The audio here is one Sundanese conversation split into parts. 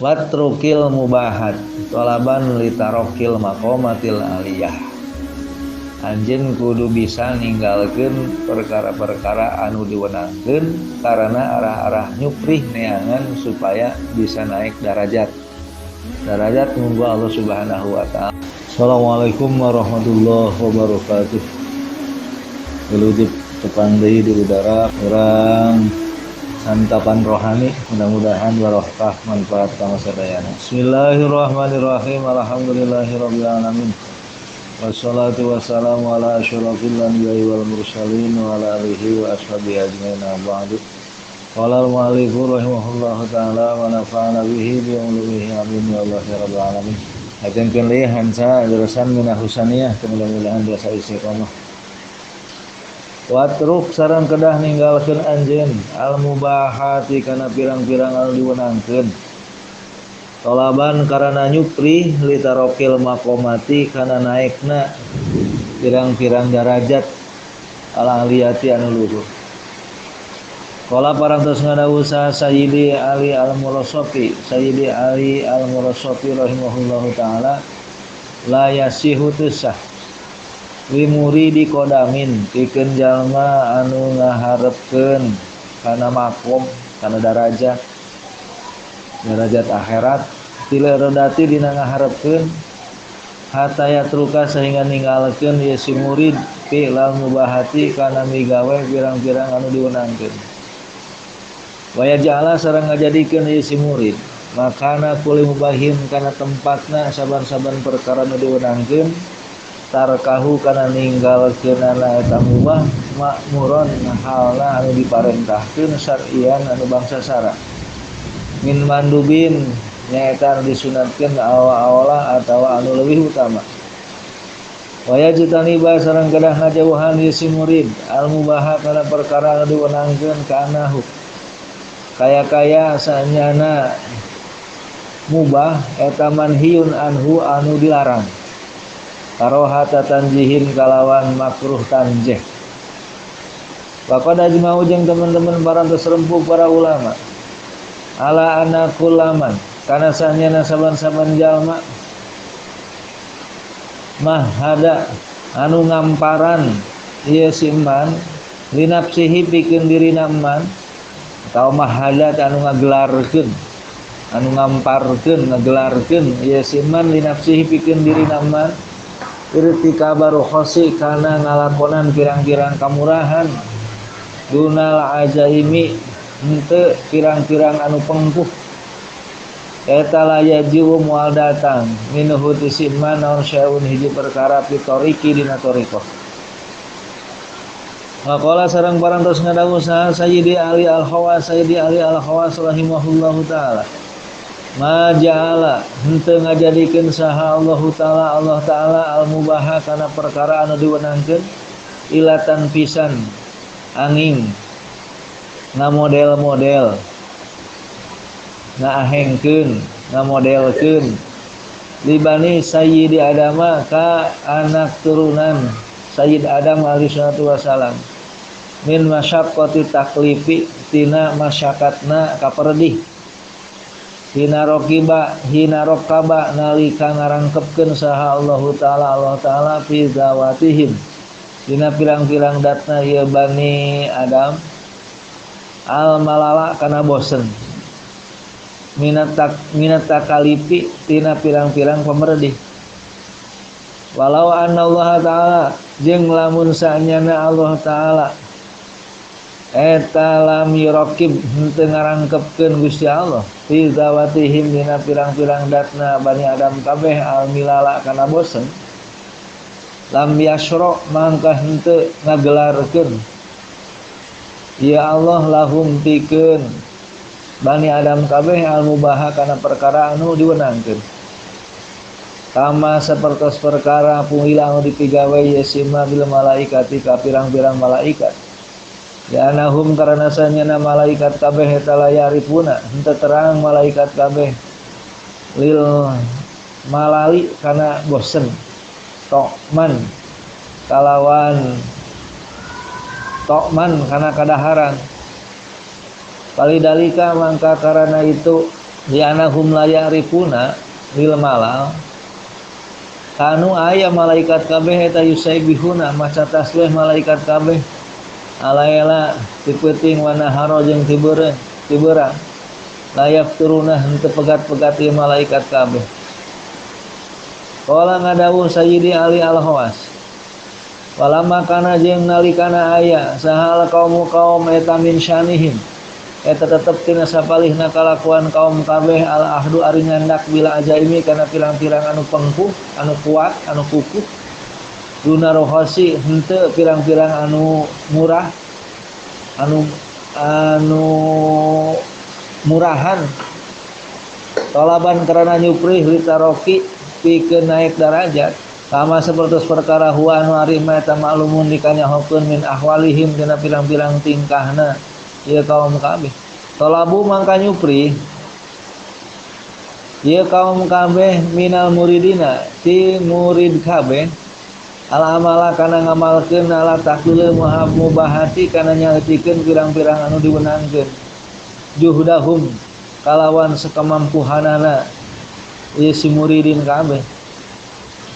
Watrukil mubahat tolaban litarokil maqamatil aliyah. Anjeun kudu bisa ninggalkeun perkara-perkara anu diwenangkeun karena arah-arah nyuprih neangan supaya bisa naik darajat. Darajat nunggu Allah Subhanahu wa taala. Assalamualaikum warahmatullahi wabarakatuh. Wilujeng tepang deui di udara urang santapan rohani, mudah-mudahan barokah manfaat ka sadayana. Bismillahirrahmanirrahim. Alhamdulillahirabbil alamin. Wassalatu wassalamu ala asyrafil anbiya'i wal mursalin wa ala alihi wa ashabihi ajmain ba'du. Qala al-mu'allif rahimahullahu taala wa nafa'ana bihi bi ulumihi amin ya Allah ya rabbal alamin. Hajenkeun deui hansa jurusan minahusaniyah, mudah-mudahan biasa istiqomah. Watruk sareng kedah ninggalkeun anjeun al mubahati kana pirang-pirang anu diwenangkeun. Tolaban karana nyupri litarokil maqamati kana naekna pirang-pirang darajat al aliyati anu luhur. Qala parantos ngadawuh saha Sayyidi Ali Al-Murasafi, Sayyidi Ali Al-Murasafi rahimahullahu taala, la yasihu tusah li muridi kodamin pikeun jalma anu ngaharepkeun kana makom kana darajat darajat akhirat tila rodati dina ngaharepkeun hatta yatruka sehingga ninggalkeun ieu si murid fi'lal mubahati kana migawe pirang-pirang anu diwenangkeun. Waya ja'ala sareng ngajadikeun ieu si murid makana kuli mubahin kana tempatna saban-saban perkara nu diwenangkeun tarkahu kana ninggalkeunana eta mubah makmuron halna anu diparentahkeun syar'ian anu bangsa syara min mandubin nyaeta anu disunatkeun awa-awala atawa anu leuwih utama. Waya jutaniba sareng kedah ngajauhan ieu si murid al mubaha kana perkara anu diwenangkeun kanahu kaya-kaya sanyana mubah eta manhiyun anhu anu dilarang karohata tanjihin kalawan makruh tanjih. Waqad ajma'u jeung teman-teman parantos rempug para ulama ala anna kullaman kana sanyana saban-saban jalma mahada anu ngamparan ieu si man linapsihi pikeun dirina man atau mahada anu ngagelarkeun anu ngamparkeun ngagelarkeun ieu si man linapsihi pikeun dirina man irtika baruhosi kana ngalakonan pirang-pirang kamurahan dunal ajaimi henteu pirang-pirang anu pengpuh eta la yajiu moal datang minhu ti si man naon syai'un hiji perkara fitoriki dina thariqah. Maqala sareng parantos ngadawuh saha Sayyidi Ali Al-Khawas Sayyidi Ali Al-Khawas rahimahullahu taala ma ja'ala henteu ngajadikeun saha Allahu taala Allah taala al-mubaha kana perkara anu diwenangkeun ilatan pisan angin ngamodel-model ngaahengkeun ngamodelkeun libani Sayyidi Adama ka anak turunan Sayyid Adam alaihi salatu wasalam min masyaqqati taklifi tina masyakatna kaperdih hina rokiba hina rokaba nalika ngarangkepkeun saha Allahu taala Allah taala fi zawatihim dina pirang-pirang datna ieu Bani Adam al malala kana bosen minat takalifi tina pirang-pirang pemerdih. Walau anna Allah taala jeung lamun saenyana Allah taala eta lam yuraqib henteu ngarangkepkeun Gusti Allah fi zawatihim dina pirang-pirang datna Bani Adam kabeh al milala kana bosen lam yasra mangka henteu ngagelarkeun ya Allah lahum pikeun Bani Adam kabeh al mubaha kana perkara anu diwenangkeun kama sapertos perkara pungila anu dipigawe ye sima bil malaikati ka pirang-pirang malaikat ya anahum karana sanyana malaikat kabeh eta la yarifuna henteu terang malaikat kabeh lil malali kana bosen tokman kalawan tokman kana kadaharan palidalika mangka karana itu Li'anahum la ya'rifuna lil malal kanu aya malaikat kabeh eta yusaibihuna maca tasbih malaikat kabeh alaela ti peuting wa naharo jeung ti beurang layak turuna henteu pegat-pegat ieu malaikat kabeh. Qala ngadawuh Sayyidi Ali Al-Hawas walama kana jeung nalikana aya sahal kaum kaum eta min syanihim eta tetep tina sapalihna kalakuan kaum kabeh al ahdu ari nyandak bila ajaimi kana pirang-pirang anu pengkuh anu kuat anu kukuh duna rohosi henteu pirang-pirang anu murah anu anu murahan tolaban karena nyuprih litaroki pikeun naik darajat kama sapertos perkara huwa anu ari ma eta maklumun dikanyahokeun min ahwalihim dina pirang-pirang tingkahna ieu kaum kabeh. Tolabu mangka nyupri ieu kaum kabeh minal muridina ti murid kabeh al amala kana ngamalkeun ala tahlil mubahati kana nyaeutikeun pirang-pirang anu diwenangkeun juhdahum kalawan sakamampuhanana ieu si muridin kabeh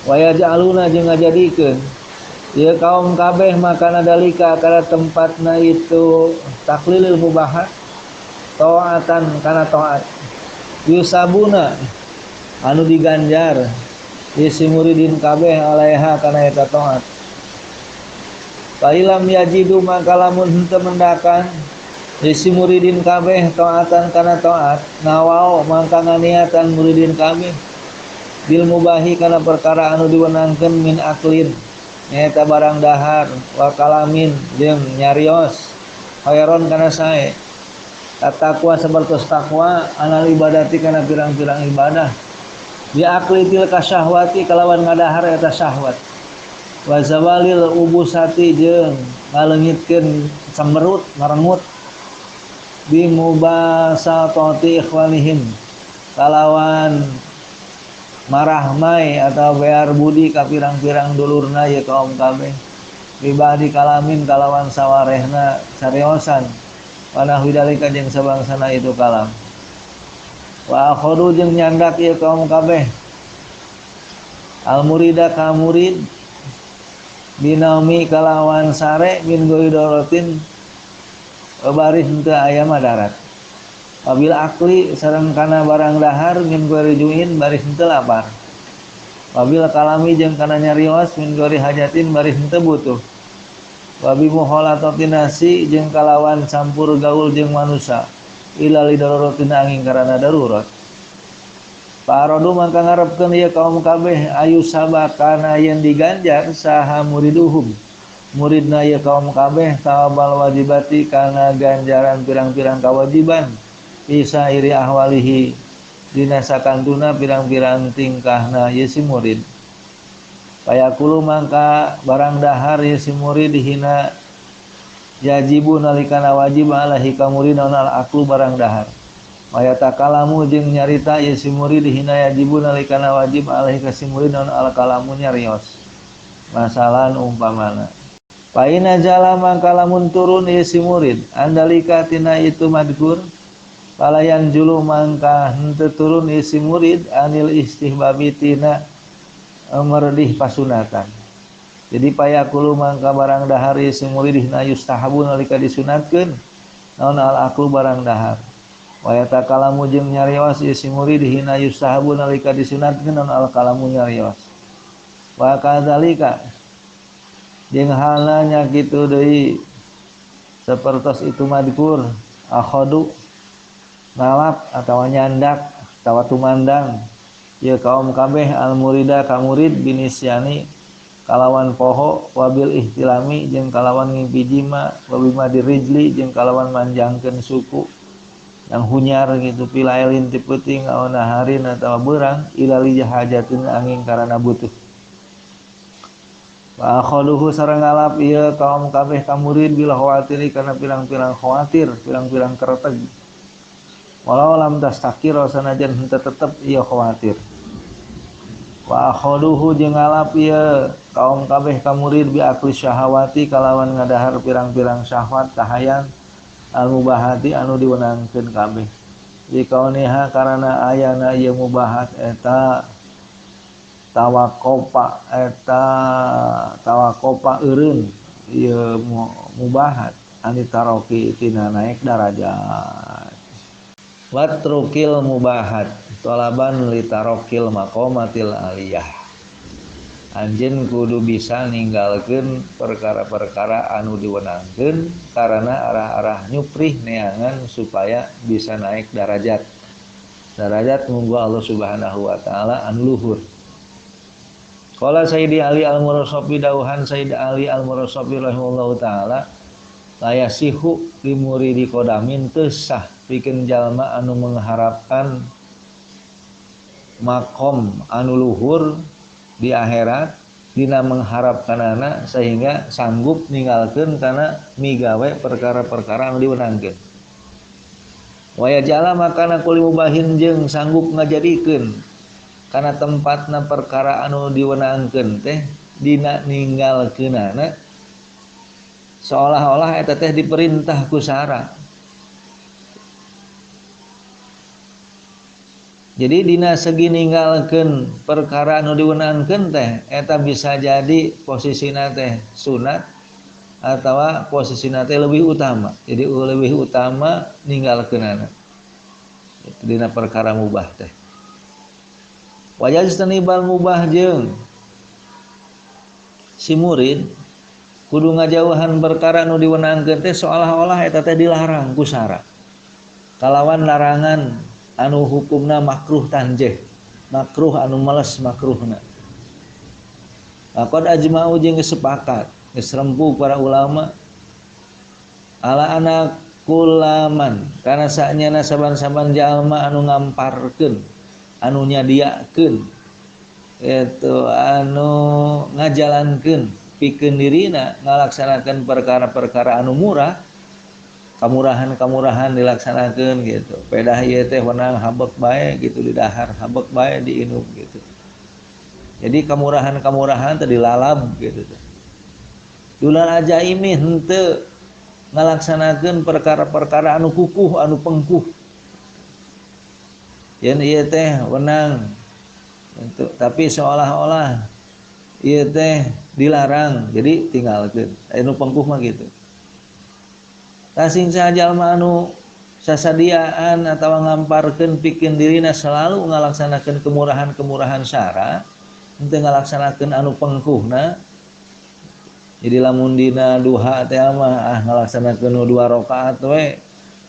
wa yaj'aluna jeung ngajadikeun ieu kaum kabeh makana dalika kana tempatna itu taklilil mubahat taatan kana taat yusabuna anu diganjar ieu si muridin kabeh alaiha kana eta taat. Failam yajidu maka lamun henteu mendakan ieu si muridin kabeh taatan kana taat nawao mangka nganiatan muridin kabeh bil mubahi kana perkara anu diwenangkeun min aklin nyaeta barang dahar wa kalamin jeung nyarios khairon kana sae takwa sapertos takwa anal ibadati kana pirang-pirang ibadah bi akli tilka syahwati kalawan ngadahar eta syahwat wa zawalil ubusati jeung ngaleungitkeun cemberut ngarengut bi mubasatati ikhwanihim kalawan marahmai atau bear budi ka pirang-pirang dulurna ye kaum kabeh pribadi kalamin kalawan sawarehna sariosan panah widalika jeung sabangsana itu kalam wa akhodu jeung nyandak ieu kaum kabeh al murida ka murid binaumi kalawan sare min goidorotin baris henteu aya madarat wabil akli sareng kana barang dahar min gori juin baris henteu lapar wabil kalami jeung kana nyarios min gori hajatin baris henteu butuh wabi muholatatin nasi jeung kalawan campur gaul jeung manusia ila lidaruratin angin karana darurat. Parodu mangka ngarepkeun ieu kaum kabeh ayu sabakana yen diganjar saha muriduhum muridna ieu kaum kabeh tawabal wajibati kana ganjaran pirang-pirang kawajiban bisa iri ahwalihi dina sakantuna pirang-pirang tingkahna ieu si murid. Payakulu mangka barang dahar ieu si murid dihina yajibu nalikana wajib alaihi ka murid naon al aklu barang dahar. Wayatakalamu jeung nyarita ieu si murid dihina yajibu nalikana wajib alaihi ka si murid naon al kalamu nyarios. Masalan umpamana. Paina jala mangka lamun turun ieu si murid andalika tina itu madkur palayan julu mangka henteu turun isi murid anil istihbabi tina meredih pasunatan. Jadi payakulu mangka barang dahar isi murid dina yustahabu nalika disunatkeun naon al aklu barang dahar. Wa yatakalamu jeung nyarios isi murid dina yustahabu nalika disunatkeun naon al kalamu nyarios. Wa kadzalika jeung halna nya kitu deui sapertos itu madkur akhadu nalap atau nyandak atau tumandang ieu kaum kabeh al murida ka murid binisyani kalawan poho wabil ihtilami jeung kalawan ngimpi jima wabima dirijli jeung kalawan manjangkeun suku yang hunyar gitu pilailin ti peuting aw naharin atawa beurang ila li hajatin angin karana butuh. Wa akhaduhu sareng ngalap ieu kaum kabeh ka murid bil khawatiri kana pirang-pirang khawatir pirang-pirang kereteg walau lam tastakir sanajan henteu tetep ieu khawatir. Wa akhaduhu jeung ngalap ieu kaum kabeh ka murid bi akli syahawati kalawan ngadahar pirang-pirang syahwat kahayang al mubahati anu diwenangkeun kabeh. Dikauniha karana ayana ieu mubahat eta tawakopa eta tawakopa eureun ieu mubahat ani taroki tina naik darajat. Watrukil mubahat tolaban litarokil maqamatil aliyah. Anjeun kudu bisa ninggalkeun perkara-perkara anu diwenangkeun karena arah-arah nyuprih neangan supaya bisa naik darajat. Darajat munggu Allah Subhanahu wa taala anu luhur. Qala Sayyidi Ali Al-Murasabi dauhan Sayyid Ali Al-Murasabi rahimahullahu taala layasihu limuridi kodamin teu sah pikeun jalma anu mengharapkan makom anu luhur di akhirat dina mengharapkanana sehingga sanggup ninggalkeun kana migawe perkara-perkara anu diwenangkeun. Waya jala makana kuli mubahin jeung sanggup ngajadikeun kana tempatna perkara anu diwenangkeun teh dina ninggalkeunana seolah-olah eta teh diperintah ku sara. Jadi dina segi ninggalkeun perkara anu diwenangkeun teh eta bisa jadi posisina teh sunat atawa posisina teh lebih utama. Jadi lebih utama ninggalkeunana. Itu dina perkara mubah teh. Wajaz tanibal mubah jeung si murid kudu ngajauhan perkara anu diwenangkeun teh seolah-olah eta teh dilarang ku sara. Kalawan larangan anu hukumna makruh tanjeh, makruh anu males makruhna. Laqad ajma'u jeung sepakat, geus rembug para ulama ala ana kulaman kana saenyana saban-saban jalma anu ngamparkeun, anu nyadiakeun, itu anu ngajalankeun pikeun dirina ngalaksanakeun perkara-perkara anu murah, kamurahan-kamurahan dilaksanakeun gitu. Pedah ieu teh wenang habek bae gitu didahar, habek bae diinum gitu. Jadi kamurahan-kamurahan teh dilalab gitu teh. Dulan ajaimi henteu ngalaksanakeun perkara-perkara anu kukuh, anu pengkuh. Yen ieu teh wenang untuk, tapi seolah-olah ieu teh dilarang, jadi tinggalkeun. Anu pengkuh mah gitu. Tasing sajalma anu sasadiaan atawa ngamparkeun pikeun dirina selalu ngalaksanakeun kemurahan-kemurahan syara, henteu ngalaksanakeun anu pengkuhna. Jadi lamun dina duha teh mah ngalaksanakeun nu 2 rakaat we,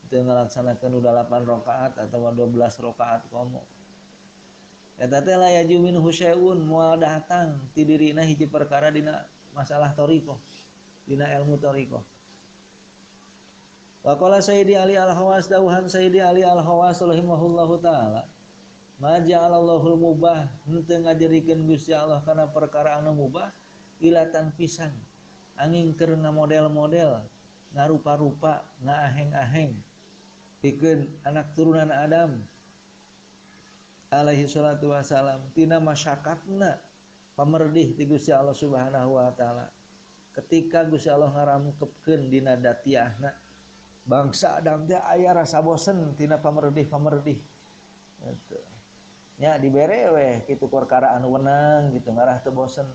teu ngalaksanakeun nu 8 rakaat atawa 12 rakaat komo. Eta teh la yaju minhu syai'un moal datang ti dirina hiji perkara dina masalah thariqah, dina ilmu thariqah. Waqala Sayyidi Ali Al-Hawas dauhan Sayyidi Ali Al-Hawas rahimahullahu taala ma ja'alallahu mubah henteu ngajadikeun Gusti Allah kana perkara anu mubah ilatan pisan angin keur ngamodel-model ngarupa-rupa ngaaheng-aheng pikeun anak turunan Adam alaihi salatu wasalam tina masyakatna pamerdih ti Gusti Allah Subhanahu wa taala ketika Gusti Allah ngaramkepkeun dina datiahna bangsa Adam teh aya rasa bosen tina pamerdih-pamerdih gitu. Nya dibere weh kitu perkara anu wenang gitu ngarah teu bosen.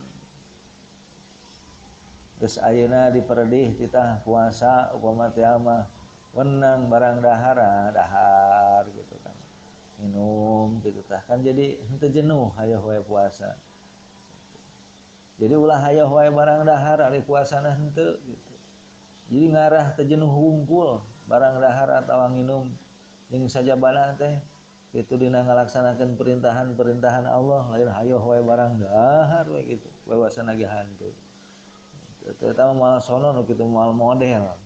Geus ayeuna diperdih titah puasa upama teh mah wenang barang dahar dahar gitu kan. Minum gitu tah kan jadi henteu jenuh hayoh wae puasa. Jadi ulah hayoh wae barang dahar ari puasana henteu gitu. Jadi ngarah teu jenuh wungkul barang dahar atawa nginum jeung sajabana teh itu dina ngalaksanakeun perintahan-perintahan Allah lain hayoh wae barang dahar we gitu wawasan lagi hantu. Terutama moal sono nu kitu moal model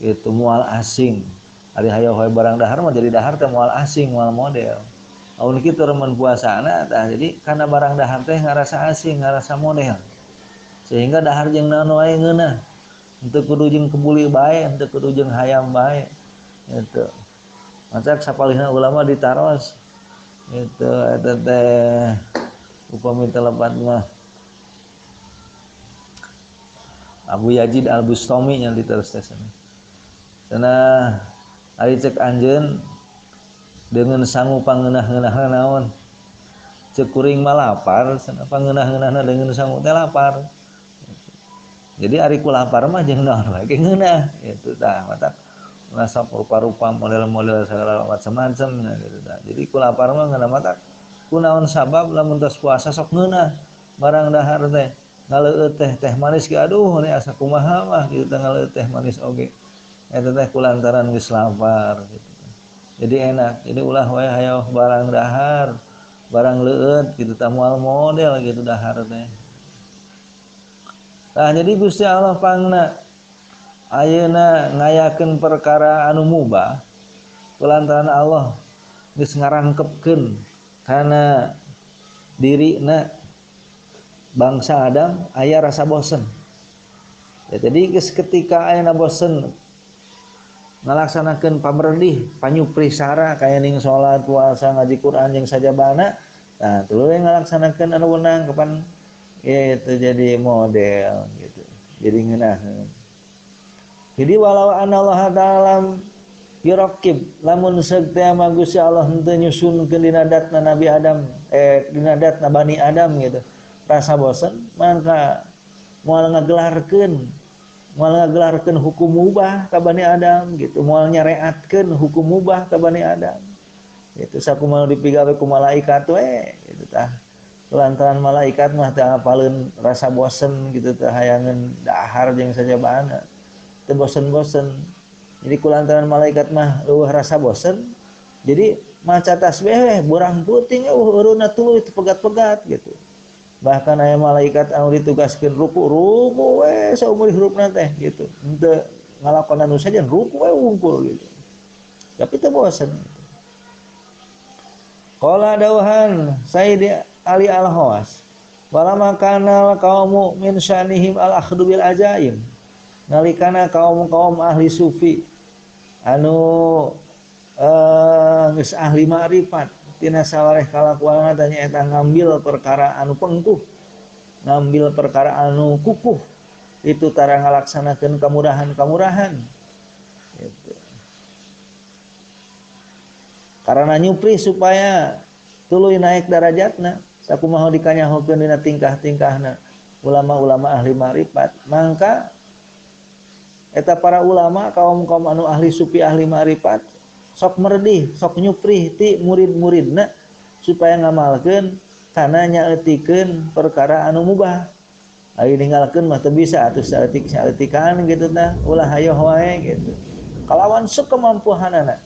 gitu moal asing. Ari hayoh wae barang dahar mah jadi dahar teh moal asing moal model. Amun kitu remen puasana tah jadi kana barang dahar teh ngarasa asing ngarasa model. Sehingga dahar jeung naon wae ngeunah. Henteu kudu jeung kebuli bae, henteu kudu jeung hayam bae gitu. Macak sapalihna ulama ditaros gitu eta teh upami telepat mah Abu Yazid Al-Bustami nya ditaros teh cenah. Cenah ari cek anjeun Dengan sangu pangeunah-ngeunahna naon? Ceuk kuring mah lapar, cenah pangeunah-ngeunahna dengan sangu teh lapar. Jadi ari ku lapar mah jeung naon wae ge ngeunah gitu tah, matak ngasap rupa-rupa model-model segala macam-macam gitu tah. Jadi ku lapar mah ngeunah, matak kunaon sabab lamun tos puasa sok ngeunah barang dahar teh, ngaleueut teh teh manis ge aduh ini asa kumaha mah gitu teh, ngaleueut teh manis oge eta teh kulantaran geus lapar gitu. Jadi enak. Jadi ulah wae hayo barang dahar, barang leueut gitu tah, moal model gitu dahar teh. Nah, jadi Gusti Allah pangna ayeuna ngayakeun perkara anu mubah kulantaran Allah geus ngarangkepkeun kana dirina bangsa Adam aya rasa bosen. Ya, jadi geus ketika ayeuna bosen ngalaksanakeun pamerdih, panyupri sara kaya ning salat, puasa, ngaji Quran jeung sajabana, nah tuluy ngalaksanakeun anu wenang kapan itu jadi model gitu. Jadi ngeunaheun. Jadi walau anallah ta'ala yurakib, lamun seuk teh mah Gusti Allah henteu nyusunkeun dina datna Nabi Adam, dina datna Bani Adam gitu, rasa bosen, maka moal ngagelarkeun hukum mubah ka Bani Adam gitu, moal nyareatkeun hukum mubah ka Bani Adam itu, sakumaha dipigawe ku malaikat we gitu tah. Lantaran malaikat mah teu apaleun rasa bosen gitu tah, hayangeun dahar jeung sajabana teu bosen-bosen. Jadi kulantaran malaikat mah eueuh rasa bosen, jadi maca tasbih we burang peuting eueuh eureunna, tuluy teu pegat-pegat gitu. Bahkan aya malaikat anu ditugaskeun ruku, ruku we saumur hirupna teh gitu, henteu ngalakonan nu sajen, ruku we wungkul gitu, tapi teu bosen gitu. Qala dauhan Sayyidi Ali Al-Hawas, walama kanal kaumu min syanihim al-akhdu bil ajaim, nalikana kaum-kaum ahli sufi anu geus ahli ma'rifat tina sawareh kalakuanna teh nyaeta ngambil perkara anu pengkuh, ngambil perkara anu kukuh, itu tara ngalaksanakeun kamurahan-kamurahan gitu. Karena nyupri supaya tuluy naik darajatna, sakumaha dikanyahokeun dina tingkah-tingkahna ulama-ulama ahli ma'rifat, mangka eta para ulama kaum-kaum anu ahli sufi, ahli ma'rifat sok merdih, sok nyuprih ti murid-muridna supaya ngamalkeun kana nyaeutikeun perkara anu mubah. Ari ninggalkeun mah teu bisa atuh, saeutik saeutikan gitu tah, ulah hayoh wae gitu. Kalawan sakemampuanana.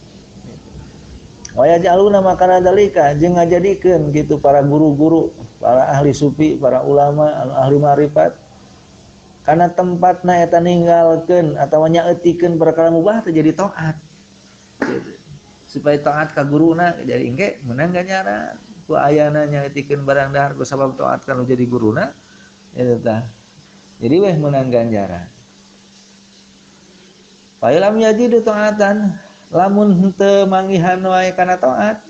Wa yaj'aluna makana dalika, jeung ngajadikeun gitu para guru-guru, para ahli sufi, para ulama anu ahli ma'rifat karena tempatna eta ninggalkeun atawa nyaeutikeun perkara mubah teh jadi taat. Gitu. Supaya taat ka guruna, jadi engke meunang ganjaran ku ayana nyaeutikeun barang dahar ku sabab taat ka nu jadi guruna eta tah. Jadi weh meunang ganjaran. Fa lam yajidu ta'atan, lamun henteu manggihan wae kana taat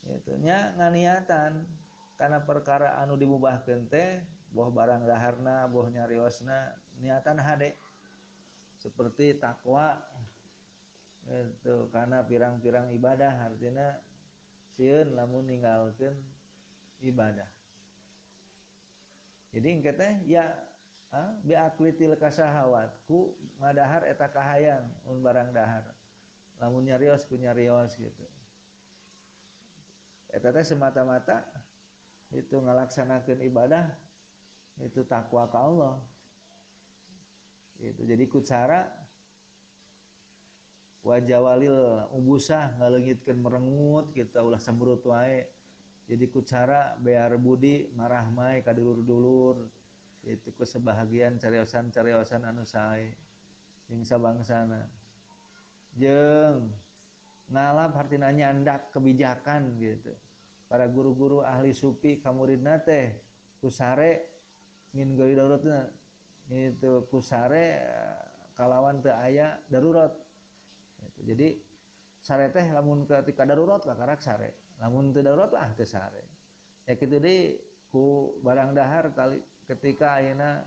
kitu nya, nganiatan kana perkara anu dimubahkeun teh, boh barang daharna boh nyariosna, niatan hade seperti takwa itu karena pirang-pirang ibadah, artinya sieun lamun ninggalkeun ibadah. Jadi engke teh ya bi akli tilka syahawat, ku ngadahar eta kahayang mun barang dahar, lamun nyarios ku nyarios gitu, eta teh semata-mata itu ngalaksanakeun ibadah itu takwa ka Allah itu. Jadi ku cara wajawalil ubusah, ngaleungitkeun merengut kita, ulah sembrut wae. Jadi ku cara bear budi marahmai ka dulur-dulur itu, ku sebahagian cariosan-cariosan anu sae jeung sabangsana, jeung ngalap hartina nyandak kebijakan gitu. Para guru-guru ahli sufi ka muridna teh ku sare min ghairi daruratna itu, ku sare kalawan teu aya darurat gitu. Jadi sare teh lamun ketika darurat lah karak sare, lamun teu darurat lah teu sare ya kitu deui ku barang dahar kali ketika ayeuna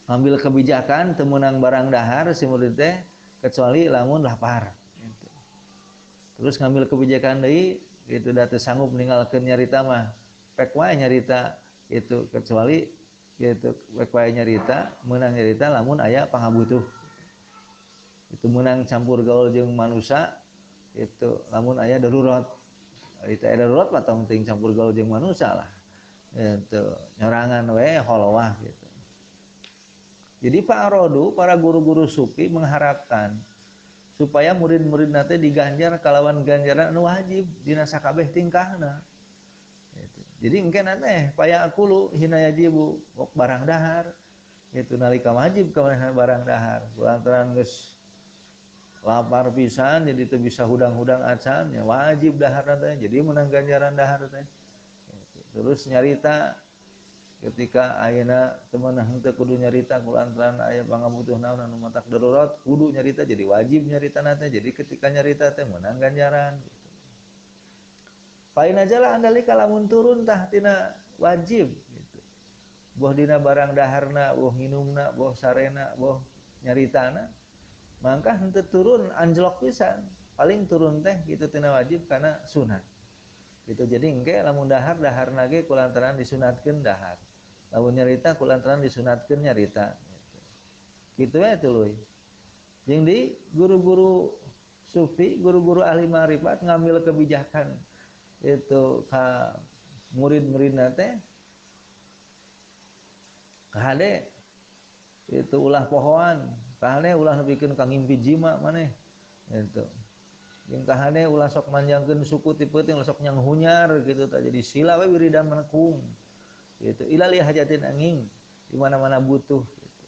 ngambil kebijakan teu meunang barang dahar si murid teh kecuali lamun lapar. Gitu. Terus ngambil kebijakan deui itu da teu sanggup ninggalkeun nyarita mah pek wae nyarita itu kecuali gitu pek wae nyarita meunang nyarita lamun aya pangabutuh. Itu meunang campur gaul jeung manusia itu lamun aya darurat. Itu aya darurat mah tong teuing campur gaul jeung manusia lah. Itu nyorangan we holowah gitu. Jadi Pak Rodu, para guru-guru sufi mengharapkan supaya murid-murid nanti diganjar kalawan ganjaran anu wajib dina sakabeh tingkahna. Gitu. Jadi engke teh paya akulu hina yajibu ok barang dahar itu nalika wajib ka manehna barang dahar lantaran geus lapar pisan jadi teu bisa hudang-hudang acan ya wajib dahar teh jadi menang ganjaran dahar teh. Gitu. Terus nyarita ketika ayeuna teman henteu kudu nyarita kulantaran aya pangabutuh naon anu matak darurat kudu nyarita jadi wajib nyarita teh jadi ketika nyarita teh menang ganjaran gitu. Fa in najala andalika lamun turun tah tina wajib gitu. Boh dina barang daharna, boh nginumna, boh sarena, boh nyaritana mangka henteu turun anjlok pisan. Paling turun teh gitu tina wajib kana sunat. Gitu jadi engke lamun dahar daharna ge kulantaran disunatkeun dahar. Lamun nyarita kulantaran disunatkeun nyarita gitu. Kitu we tuluy. Jeung di guru-guru sufi, guru-guru ahli ma'rifat ngambil kebijakan itu ka murid-muridna teh kahade itu ulah pohoan, kahade ulah nepikeun ka ngimpi jima maneh gitu. Jeung kahade ulah sok manjangkeun suku ti peuting ulah sok nyanghunyar gitu tah jadi sila we wiridan menekung. Gitu ila li hajatin angin di mana-mana butuh gitu.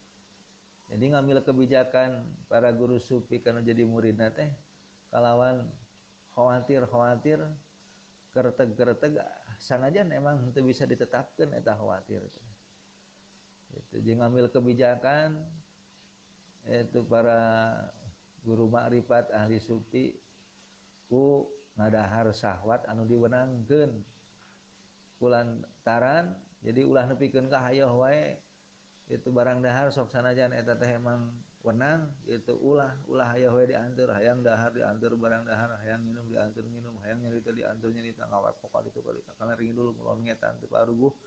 Jadi ngambil kebijakan para guru sufi kana jadi muridna teh kalawan khawatir-khawatir kereteg-kereteg sanajan emang teu bisa ditetapkeun eta khawatir teh. Gitu jeung ngambil kebijakan itu para guru makrifat ahli sufi ku ngadahar syahwat anu diwenangkeun kulantaran jadi ulah nepikeun ka hayoh wae itu barang dahar sok sanajan eta teh emang wenang itu ulah ulah hayoh wae dianteur hayang dahar dianteur barang dahar hayang minum dianteur minum hayang nyarita dianteur nyarita ngawet pokok itu kali kana ringin dulu mulon ngetan teu paruguh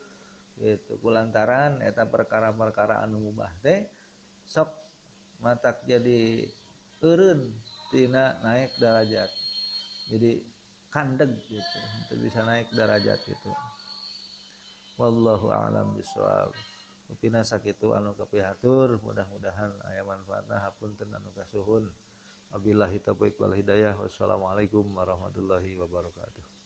gitu kulantaran eta perkara-perkara anu mubah teh sok matak jadi eureun tina naik derajat jadi kandeg gitu teu bisa naik derajat gitu. Wallahu a'lam bishawab. Upina sakitu anu kapihatur mudah-mudahan aya manfaatna hapunten anu kasuhun. Wabillahi taufiq wal hidayah. Wassalamualaikum warahmatullahi wabarakatuh.